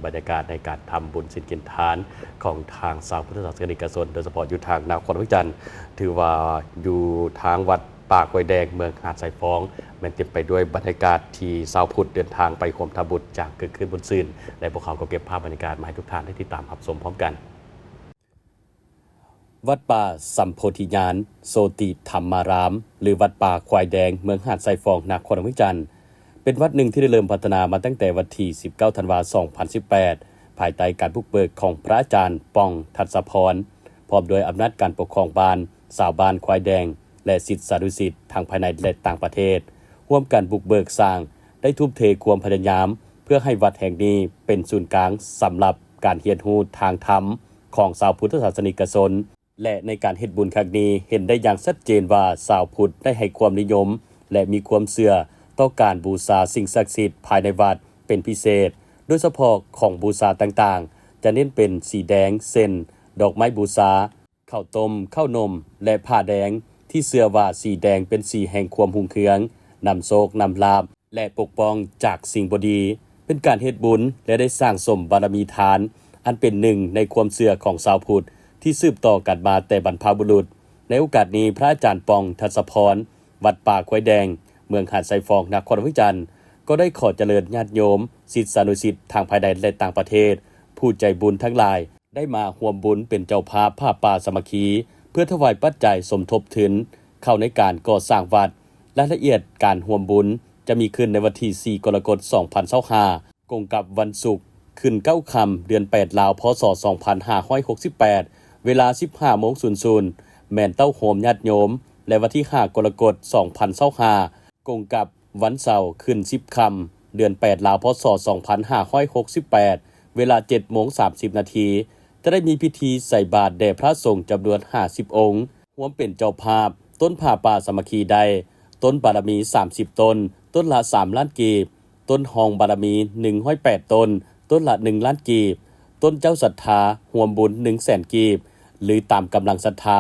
ບັນຍາກາດໃນການທຳບຸນສິນກິນທານຂອງທາງຊາວພຸດທະສາສະນິກະຊົນ ໂດຍສະເພາະຢູ່ທາງນະຄອນຫຼວງວຽງຈັນ ຖືວ່າຢູ່ທາງວັດປ່າຄວາຍແດງ ເມືອງຫາດຊາຍຟອງ ແມ່ນເຕັມໄປດ້ວຍບັນຍາກາດທີ່ຊາວພຸດເດີນທາງໄປຮ່ວມທຳບຸນຢ່າງຄຶກຄື້ນມ່ວນຊື່ນ ແລະ ພວກເຮົາກໍເກັບພາບບັນຍາກາດມາໃຫ້ທຸກທ່ານໄດ້ຕິດຕາມຮັບຊົມພ້ອມກັນ. ວັດປ່າສຳໂພທິຍານໂຊຕິທຳມາຣາມ ຫຼື ວັດປ່າຄວາຍແດງ ເມືອງຫາດຊາຍຟອງ ນະຄອນຫຼວງວຽງຈັນ ເປັນວັດໜຶ່ງທີ່ໄດ້ເລີ່ມພັດທະນາມາຕັ້ງແຕ່ວັນທີສິບເກົ້າ ທັນວາ ສອງພັນສິບແປດ ພາຍໃຕ້ການບຸກເບີກຂອງພະອາຈານ ປ່ອງ ທັດສະພອນ ພ້ອມດ້ວຍອຳນາດການປົກຄອງບ້ານ, ຊາວບ້ານຄວາຍແດງ ແລະ ສິດສານຸສິດທັງພາຍໃນ ແລະ ຕ່າງປະເທດ ຮ່ວມກັນບຸກເບີກສ້າງ ໄດ້ທຸ່ມເທຄວາມພະຍາຍາມ ເພື່ອໃຫ້ວັດແຫ່ງນີ້ເປັນສູນກາງສຳລັບການຮຽນຮູ້ທາງທຳຂອງຊາວພຸດທະສາສະນິກະຊົນ ແລະ ໃນການເຮັດບຸນຄັ້ງນີ້ ເຫັນໄດ້ຢ່າງຊັດເຈນວ່າຊາວພຸດໄດ້ໃຫ້ຄວາມນິຍົມ ແລະ ມີຄວາມເຊື່ອຕໍ່ການບູຊາສິ່ງສັກສິດພາຍໃນວັດເປັນພິເສດ, ໂດຍສະເພາະຂອງບູຊາຕ່າງໆ ຈະເນັ້ນເປັນສີແດງ ເຊັ່ນ ດອກໄມ້ບູຊາ, ເຂົ້າຕົ້ມ, ເຂົ້າໜົມ ແລະ ຜ້າແດງ ທີ່ເຊື່ອວ່າສີແດງເປັນສີແຫ່ງຄວາມຮຸ່ງເຮືອງ, ນຳໂຊກ, ນຳລາບ ແລະ ປົກປ້ອງຈາກສິ່ງບໍ່ດີ, ເປັນການເຮັດບຸນ ແລະ ໄດ້ສ້າງສົມບາລະມີທານ ອັນເປັນໜຶ່ງໃນຄວາມເຊື່ອຂອງຊາວພຸດທີ່ສືບຕໍ່ກັນມາແຕ່ບັນພະບຸລຸດ. ໃນໂອກາດນີ້, ພະອາຈານ ປ່ອງ ທັດສະພອນ ວັດປ່າຄວາຍແດງ ເມືອງຫາດຊາຍຟອງ ນະຄອນຫຼວງວຽງຈັນ ກໍໄດ້ຂໍຈະເລີນຍາດໂຍມ, ສິດສານຸສິດ ທັງພາຍໃນ ແລະ ຕ່າງປະເທດ, ຜູ້ໃຈບຸນທັງຫຼາຍ ໄດ້ມາຮ່ວມບຸນເປັນເຈົ້າພາບຜ້າປ່າສາມັກຄີ ເພື່ອຖວາຍປັດໄຈສົມທົບທຶນເຂົ້າໃນການກໍ່ສ້າງວັດ. ລາຍລະອຽດການຮ່ວມບຸນຈະມີຂຶ້ນໃນວັນທີສີ່ ກໍລະກົດ ສອງພັນຊາວຫ້າ ກົງກັບວັນສຸກ ຂຶ້ນເກົ້າຄ່ຳ ເດືອນແປດລາວ ພ.ສ. ສອງພັນຫ້າຮ້ອຍຫົກສິບແປດ ເວລາສິບຫ້າໂມງສູນສູນ ແມ່ນເຕົ້າໂຮມຍາດໂຍມ ແລະ ວັນທີຫ້າ ກໍລະກົດ ສອງພັນຊາວຫ້າ ກົງກັບ ວັນເສົາ ຂຶ້ນສິບຄ່ຳ ເດືອນແປດລາວ ພ.ສ. ສອງພັນຫ້າຮ້ອຍຫົກສິບແປດ ເວລາເຈັດໂມງສາມສິບນາທີ ຈະໄດ້ມີພິທີໃສ່ບາດແດ່ພະສົງຈຳນວນຫ້າສິບອົງ ຮ່ວມເປັນເຈົ້າພາບ. ຕົ້ນຜ້າປ່າສາມັກຄີໄດ້ ຕົ້ນບາລະມີສາມສິບຕົ້ນ, ຕົ້ນລະສາມລ້ານກີບ, ຕົ້ນຮອງບາລະມີໜຶ່ງຮ້ອຍແປດຕົ້ນ, ຕົ້ນລະໜຶ່ງລ້ານກີບ, ຕົ້ນເຈົ້າສັດທາຮ່ວມບຸນໜຶ່ງແສນກີບ ຫຼື ຕາມກຳລັງສັດທາ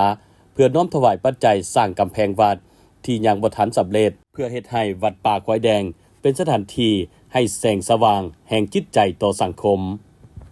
ເພື່ອນ້ອມຖວາຍປັດໄຈສ້າງກຳແພງວັດ ທີ່ຍັງບໍ່ທັນສຳເລັດ ເພື່ອເຮັດໃຫ້ວັດປ່າຄວາຍແດງເປັນສະຖານທີ່ໃຫ້ແສງສະຫວ່າງແຫ່ງຈິດໃຈຕໍ່ສັງຄົມ.